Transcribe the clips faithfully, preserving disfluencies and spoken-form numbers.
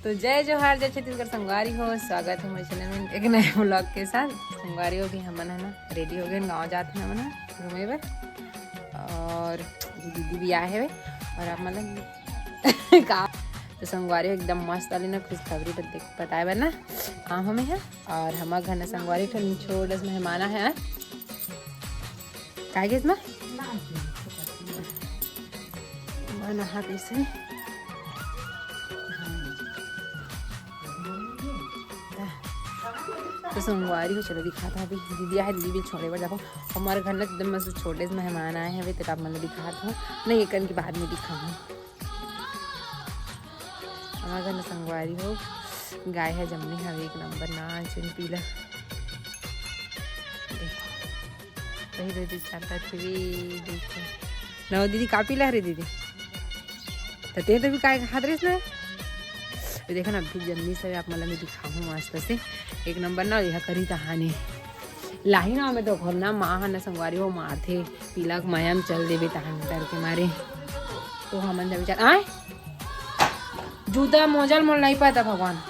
तो जय जोहार, जय छत्तीसगढ़ संगवारी हो, स्वागत है मोर चैनल में एक नए व्लॉग के साथ। संगवारी हो, अभी हमन है ना रेडी हो गए, गाँव जात हन हमन ह घूमे बर। और दीदी भी आए हवे और आप मतलब का तो संगवारी हो एकदम मस्त वाली ना खुशखबरी बत-, बताए बर ना आए हन हमन ह। और हमर घर ना संगवारी ठन छोट अस मेहमान आए हे। काय गिस ना? बना हा कइसे? तो संगवारी हो, चलो दिखात हँव अभी। दीदी आए हे, दीदी भी छोड़े बर जाबो। हमर घर ना एकदम मस्त छोटे से मेहमान आए हवे, तेला आप मन ला दिखात हँव। नहीं, एकन के बाद में दिखाहूँ। हमर घर ना संगवारी हो, गाय ह जम्मे हवे एक नंबर, नान चुन पीला। देख, वही दीदी चाटत हवे, देखो। नव दीदी का पीला रे दीदी? त ते तो भी काय खात रहिस ना? तो देखो ना, अभी जम्मी से आप मन ला मैं दिखाहूँ मस्त से। एक नंबर ना, यह करी तहाने। लाही ना, मैं तो घर ना, माँ ह ना संगवारी हो मारथे, पीला के माया में चल देबे तहान डर के मारे। तो हमन जब चल, आए? जूता मोजा ल मोला नहीं पता भगवान।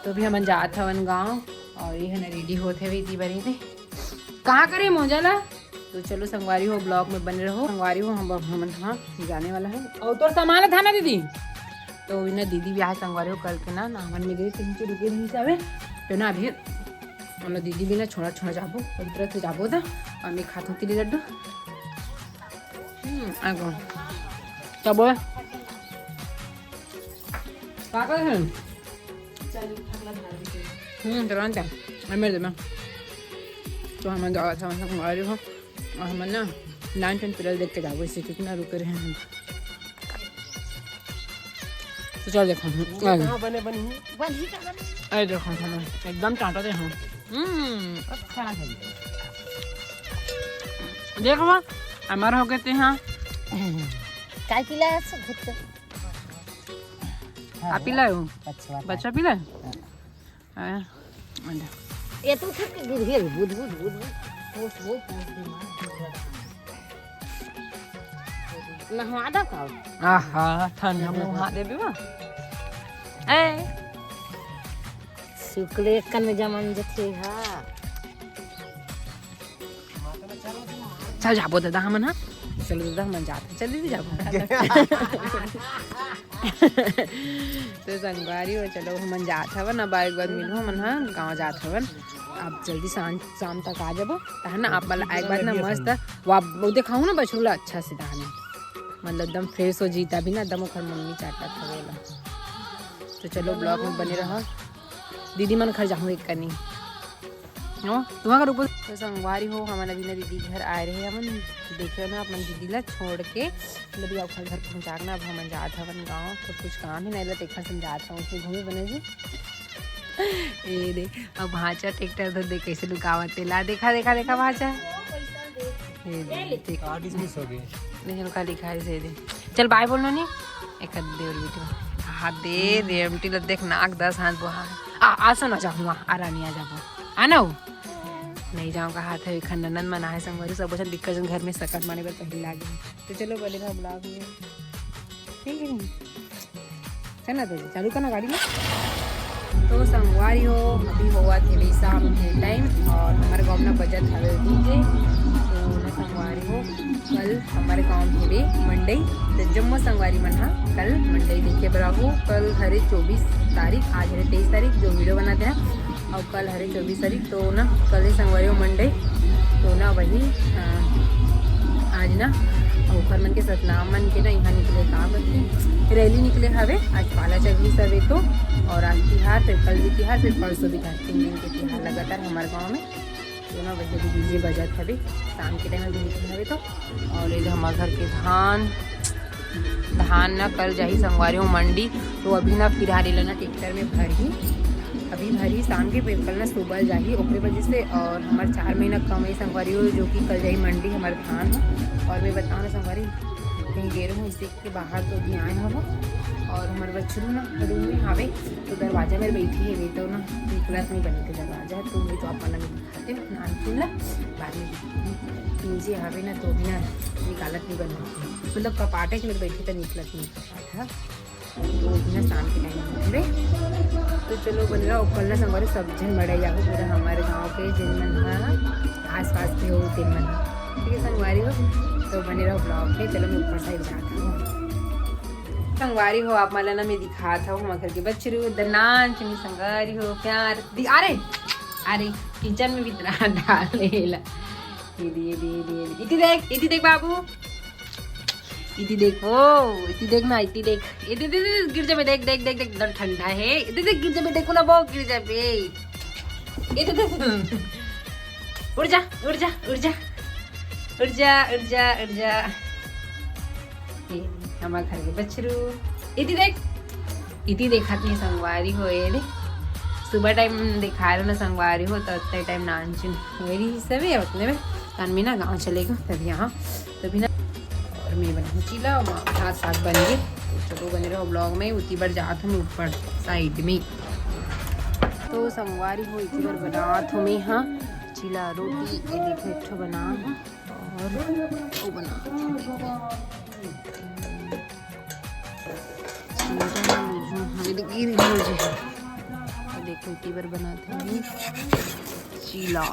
तो भी हमन जात हवन गाँव और ये है ना रेडी होत हवे इति बरे थे। कहाँ करे मोजा ला? तो चलो संगवारी हो, व्लॉग में बने रहो। संगवारी हो, हम, हमन हाँ जाने वाला है। और तोर सामान था ना दीदी? तो इन्हें दीदी भी आए संगवारी हो, कल के ना नावन में गई तीन रुके नहीं जावे। तो ना अभी हम लोग दीदी भी ना छोड़ा छोड़ा जाबो, पवित्र से जाबो था। और मैं खातू के लिए लड्डू। हम्म, आ गो। तब बोल। का कर है? हम्म, चलो ना, मैं दे मैं। तो हम जावा था, हम आ रहे हो। और हम ना नान टन पिलर देख के जाबो, इसे कितना रुक रहे हैं। तो चल देखो, हम्म, आ गए। कहाँ बने बनी? बनी का बनी? अरे देखो, हम एकदम चाटा दे हम। हम्म। अच्छा है। देखो, हमारा हो गए ते हाँ। काय पिला है सब? आप पिलाए हो? अच्छा, बच्चा पिलाए? हाँ। हाँ, आ जा। ये तो उठक के गिर गया, बुध, बुध, बुध, बुध। पोस्ट, वो पोस्ट बीमार, नहवा दा का? आहा, ठंडा में नहा देबे बा। ए। शुक्ल एक कन में जमन जथे हा। चल जाबो दादा हमन हा। चलो दादा हमन जात हन। चल दीदी जाबो। तो संगवारी हो, चलो हमन जात हवन, अब एक बार मिलहु हमन हा, गाँव जात हवन। अब जल्दी सांझ शाम तक आ जाबो, तहन ना आप मन ला एक बार ना मस्त वा-, वो दिखाऊँ ना बछरू ला अच्छा से तहन, मतलब एकदम फ्रेश हो जीता भी ना, एकदम ओखर मम्मी चाटत हवे ला। तो चलो व्लॉग में बने रहो। दीदी मन घर जाहूँ एक कनी। हो, तुहा का रुको। तो संगवारी हो, हमन अभी ना दीदी घर आए रहे, हमन देखे ना अपन दीदी ला छोड़ के, मतलब ये ओखर घर पहुँचा के ना अब हमन जात हवन गाँव। तो कुछ काम ही नहीं ला, तेखर से जात हवन, उसमें घूमे बने जी। ए दे, अब भांचा ट्रैक्टर धर दे कैसे लुकावत हे। ला देखा, देखा, देखा भांचा। ए दे, देख। कार्ड इसमें सो गए। देख, उनका लिखा है, दे दे। चल बाय बोलनो नी। एक दे और बेटी। हाँ, दे, रेमटी ला देख, नाक दस हाथ बोहा। आ, आ सुन, आ जा, हुआ, आ रानी, आ जा, वो। आ ना हो। नहीं जाऊँ का हाथ है, खन ननद मना है, संगवारी सब बचन दिक्कत जन घर में सकत माने बर पहले लागे। तो चलो, बोले ना ब्लॉग में। ठीक है, नहीं? चल ना, तो चालू करना गाड़ी में। तो संगवारी हो, अभी होवत हे शाम के टाइम और हमर गाँव में ना बजत हवे डीजे। तो ना संगवारी हो, कल हमर गाँव में हेबे मंडई, तो जम्मो संगवारी मन हा कल मंडई देखे बर आबो। कल हरे चौबीस तारीख, आज हरे तेईस तारीख, जो वीडियो बनाते हैं, और कल हरे चौबीस तारीख, तो ना कल ही संगवारी हो मंडई, तो ना वही, अ, आज ना ओखर मन के सतनाम मन के ना यहाँ निकले का बल्कि रैली निकले हवे। आज पाला चढ़ी सवे तो, और आज तिहार, फिर कल भी तिहार, फिर परसों भी तिहार, तीन दिन के तिहार लगातार हमारे गाँव में। तो ना वही अभी डीजे बजत हवे, शाम के टाइम अभी निकले हवे तो। और ये हमारे घर के धान, धान ना कल जाही संगवारी हो मंडी, तो अभी ना फिलहाल एला ना ट्रैक्टर में भरही, अभी भरही शाम के, फिर कल ना सुबह जाही ओकरे वजह से। और हमार चार महीना कम है संगवारी हो, जो कि कल जाही मंडी हमार धान ह। और मैं बताऊँ ना संगवारी, कहीं गे रहूँ इसी के बाहर तो अभी आए हव। और हमार बछरू ना रूम में हावे, तो दरवाजा में बैठी है, नहीं तो ना निकलत नहीं बने के दरवाजा, तो मैं तो अपन लगे खाते हैं, नान खुला, बाद में नीचे हावे ना तो भी ना निकालत नहीं बने, मतलब कपाटे के मेरे बैठी तो निकलत नहीं कपाट है। तो इतना शाम के टाइम में उठबे, चलो बने रहो, कल ना संगवारी सब झन मड़ई जाहू, पूरा हमारे गांव के जिन मन ह आसपास के हो, तेन मन ह। ठीक है संगवारी हो, तो बने रहो vlog में। चलो मैं ऊपर side जात हूँ। संगवारी हो, आप मन ला ना मैं दिखात हूँ हमर घर के बछरू दनान चुनी। संगवारी हो प्यार दि-, अरे अरे, kitchen में भी इतना डाल देला। ये दे, ये दे, ये दे, ये दे। इति देख, इति देख बाबू, इति देख, ओ इति देख ना, इति देख, ये दे, दे, दे, गिर जाबे, देख देख देख देख, एकदम ठंडा है। ये दे, दे, गिर जाबे, देखो ना वो गिर जाबे। ये दे, दे, दे। उड़ जा, उड़ जा, उड़ जा, उड़ जा, उड़ जा, उड़ जा। ये हमर घर के बछरू। इति देख, इति देखत नहीं संगवारी हो, ये दे। सुबह time दिखाए रहो ना संगवारी हो, तो उतने time नानचुन होए रही सवे, उतने में तन में ना गाँव चले गए, तभी यहाँ, तभी ना। और मैं बनाऊँ चीला, और माँ भात साग बन गए। तो चलो बने रहो vlog में, उती बार जात हूँ ऊपर side में। तो संगवारी हो, इति बार बनात हूँ मैं, हाँ, चीला रोटी, ये देखो, एक ठो बना है। और वो बना, ये देखो, इति बार बनात हूँ चीला।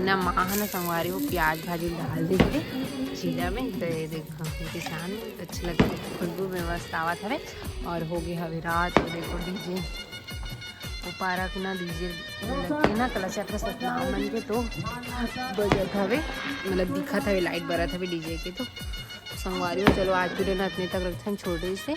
ना माँ ह ना संगवारी हो प्याज भाजी डाल देथे चीला में, तो ये देखो, किसान अच्छा लगथे, खुशबू में मस्त आवत हवे। और हो गए हवे रात, तो देखो DJ, वो पारक ना DJ लगे ना कला चक्र सतनाम मन के, तो बजत हवे, मतलब दिखत हवे, light बरत हवे DJ के। तो संगवारी हो, चलो आज video ना इतने तक रखथन छोटे से,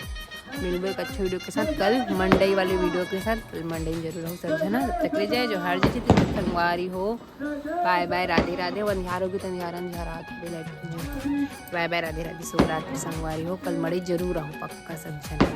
मिलबे एक अच्छे video के साथ कल मंडई वाले video के साथ। कल मंडई में जरूर रहू सब झना, तब तक ले जय जोहार, जय छत्तीसगढ़ संगवारी हो। Bye bye, Radhe Radhe. वो अंधियार होगी तो अंधियार अंधियार आत हवे, light। Bye bye, Radhe Radhe, शुभ रात्रि संगवारी हो। कल मड़ई जरूर रहू पक्का सब झना।